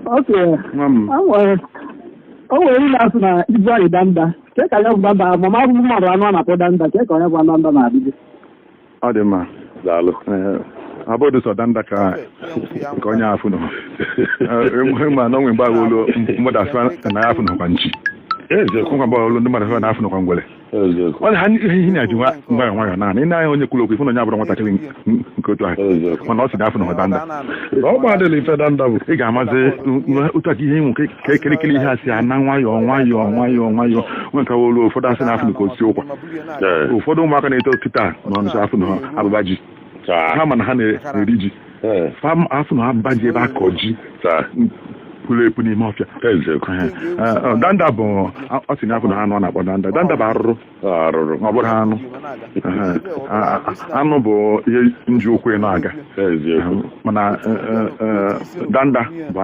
Okay. Nwa m. O nwere ndị na-asị na ibu anyị danda. Ke ka ya bụ danda, mama abụbụ mmadụ anụ a na-akpọ danda, ke ka onye bụ anụ danda na-adịdị? Ọ dị mma. Daalụ. Ee, abụdụ sọ danda ka ka onye afụ nọ. Ee, ma na onwe mgbe agha olu mmadụ asị na ya afụ nọkwa nchi. Eziokwu. Nkwa mgbe olu ndị mmadụ asị na afụ nọkwa ngwere. Eziokwu. Ọ na ha ihe ihe na-eji nwayọọ nwayọọ naanị ị na-anya onye kwuru okwu ịfụ na onye abụrụ nwatakịrị nke otu ahụ, Eziokwu. mana ọ sị na afụ nọkwa danda. Ọ gbadịla ife danda bụ. Ị ga-amazi otu aka ihe ịnwụ ka ekirikiri ihe a si ana nwayọọ nwayọọ nwayọọ nwayọọ nwe nke olu ụfọdụ asị na afụ ka osi ụkwa. Ụfọdụ ụmụaka na-eto kịta nọ nso afụ na abụba ji. Ha ma na ha na-eri ji. Fa afụ na abụba ji ebe akọ ji puru epu n'ime ọfịa. Eziokwu. Ee, danda bụ, ọ sị na afụ na anụ a na-akpọ danda. Danda bụ arụrụ. Arụrụ. Ọ bụrụ anụ. Ee, anụ bụ ihe nji ụkwụ ịnọ aga. Eziokwu. Mana danda bụ